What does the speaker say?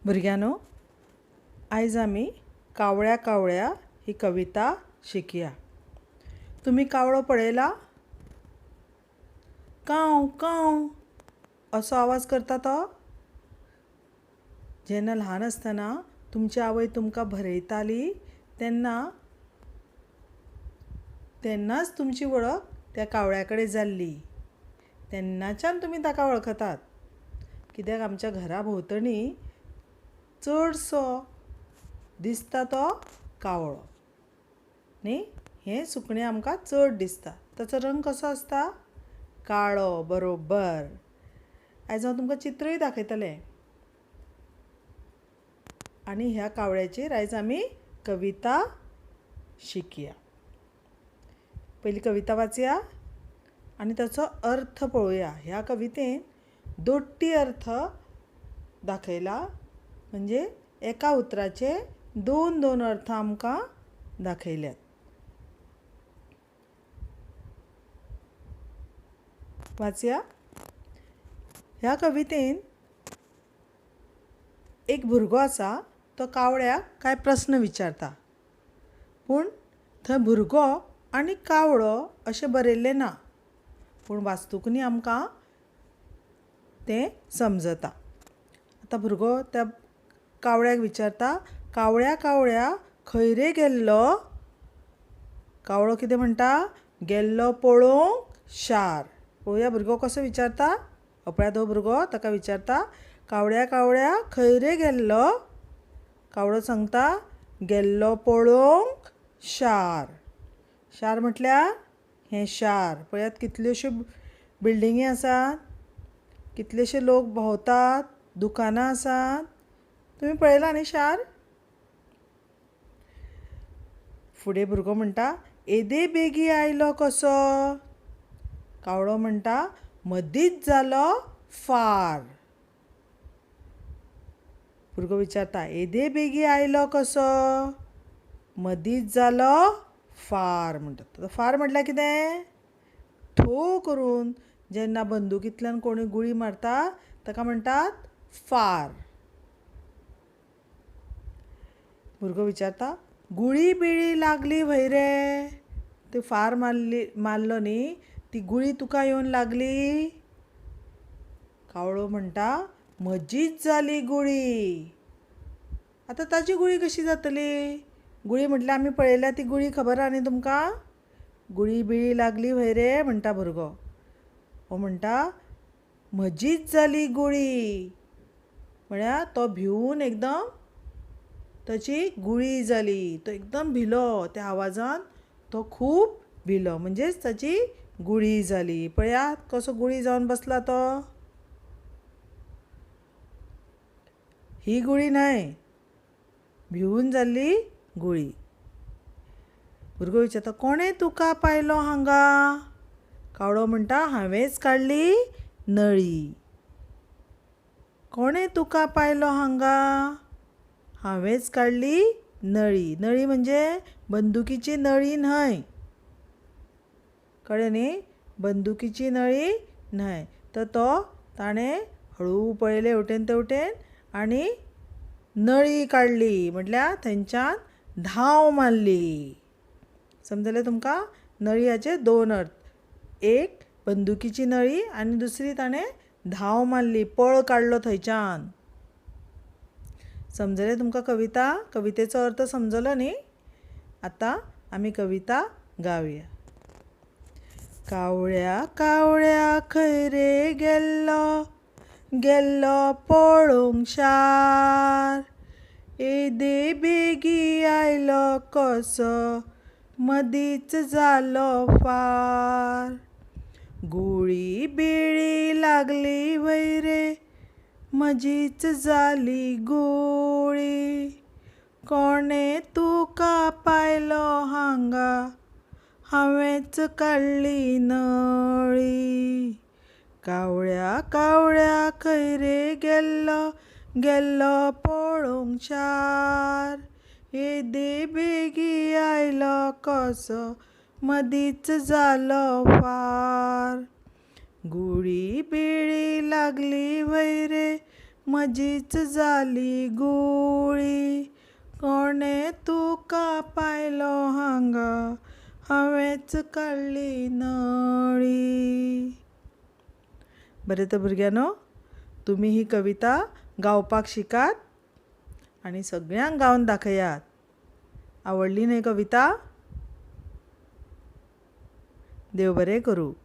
भुरग्यांनो, आयज आमी कावळ्या कावळ्या ही कविता शिकया. तुमी कावळो पळयला? काव काव असो आवाज करता तो. जेन्ना ल्हान आसतना तुमची आवय तुमकां भरयताली तेन्ना तेन्नाच तुमची वळख त्या कावळ्या कडेन जाल्ली. तेन्नाच्यान तुमी ताका वळखतात. कित्याक आमच्या घरा भोंवतणी चडसो दिसता तो कावळो न्ही. हें सुकणें आमकां चड दिसता. ताचो रंग कसो आसता? काळो. बरोबर. आयज हांव तुमकां चित्रय दाखयतलें. आनी ह्या कावळ्याचेर आयज आमी कविता शिकया. पयली कविता वाचया आनी ताचो अर्थ पळोवया. ह्या कवितेन दोट्टी अर्थ दाखयला, म्हणजे एका उतराचे दोन दोन अर्थ आमकां दाखयल्यात. वाचया. ह्या कवितेन एक भुरगो आसा, तो कावळ्याक कांय प्रस्न विचारता. पूण थंय भुरगो आनी कावळो अशें बरयल्लें ना, पूण वास्तुकूनी आमकां तें समजता. आतां भुरगो त्या कावळ्याक विचारता, कावळ्या कावळ्या खंय रे गेल्लो? कावळो कितें म्हणटा? गेल्लो पळोवंक शार. पळोवया भुरगो कसो विचारता. पळयात हो भुरगो ताका विचारता, कावळ्या कावळ्या खंय रे गेल्लो? कावळो सांगता, गेल्लो पळोवंक शार. शार म्हटल्यार हें शार. पळयात कितल्योश्यो बिल्डिंगी आसात, कितलेशे लोक भोंवतात, दुकानां आसात. तुमी पळयलां न्ही शार? फुडें भुरगो म्हणटा, येदे बेगी आयलो कसो? कावळो म्हणटा, मदींच जालो फार. भुरगो विचारता, येदे बेगी आयलो कसो? मदींच जालो फार म्हणटा. फार म्हटल्यार कितें? ठो करून जेन्ना बंदुकींतल्यान कोणूय गुळी मारता ताका म्हणटात फार. भुरगो विचारता, गुळी बिळी लागली व्हय रे? ती फार मारलो न्ही, ती गुळी तुका येवन लागली? कावळो म्हणटा, म्हजीच जाली गुळी. आतां ताजी गुळी कशी जातली? गुळी म्हटल्यार आमी पळयल्या ती गुळी खबर आहा न्ही तुमकां? गुळी बिळी लागली व्हय रे म्हणटा भुरगो. हो म्हणटा, म्हजीच जाली गुळी. म्हळ्यार तो भिवून एकदम ताची गुळी जाली. तो एकदम भिलो, त्या आवाजान तो खूब भिलो, म्हणजेच ताची गुळी जाली. पळयात कसो गुळी जावन बसला तो. ही गुळी न्हय, भिवून जाल्ली गुळी. भुरगो विचारता, कोणें तुका पायलो हांगा? कावळो म्हणटा, हांवेंच काडली नळी. कोणें तुका पायलो हांगा? हांवेंच काडली नळी. नळी म्हणजे बंदुकीची नळी न्हय, कळ्ळें न्ही? बंदुकीची नळी न्हय. तर तो ताणें हळू पळयलें हेवटेन तेवटेन आनी नळी काडली, म्हटल्यार थंयच्यान धांव मारली. समजलें तुमकां? नळी हाचे दोन अर्थ, एक बंदुकीची नळी आनी दुसरी ताणें धांव मारली, पळ काडलो थंयच्यान. समजलें तुमकां कविता? कवितेचो अर्थ समजलो न्ही? आतां आमी कविता गावया. कावळ्या कावळ्या खंय रे गेल्लो? गेल्लो पळोवंक शार. येदे बेगी आयलो कसो? मदींच जालो फार. गुळी बिळी लागली व्हय रे? म्हजीच जाली गुळी. कोणें तुका पायलो हांगा? हांवेंच काडली नळी. कावळ्या कावळ्या खंय रे गेल्लो? गेल्लो पळोवंक शार. येदे बेगी आयलो कसो? मदींच जालो फार. गुळी बिळी लागली व्हय रे? म्हजीच जाली गुळी. कोणें तुका पायलो हांगा, हांवेंच काडली नळी. बरें तर भुरग्यांनो, तुमी ही कविता गावपाक शिकात आनी सगळ्यांक गावन दाखयात. आवडली न्हय कविता? देव बरें करूं.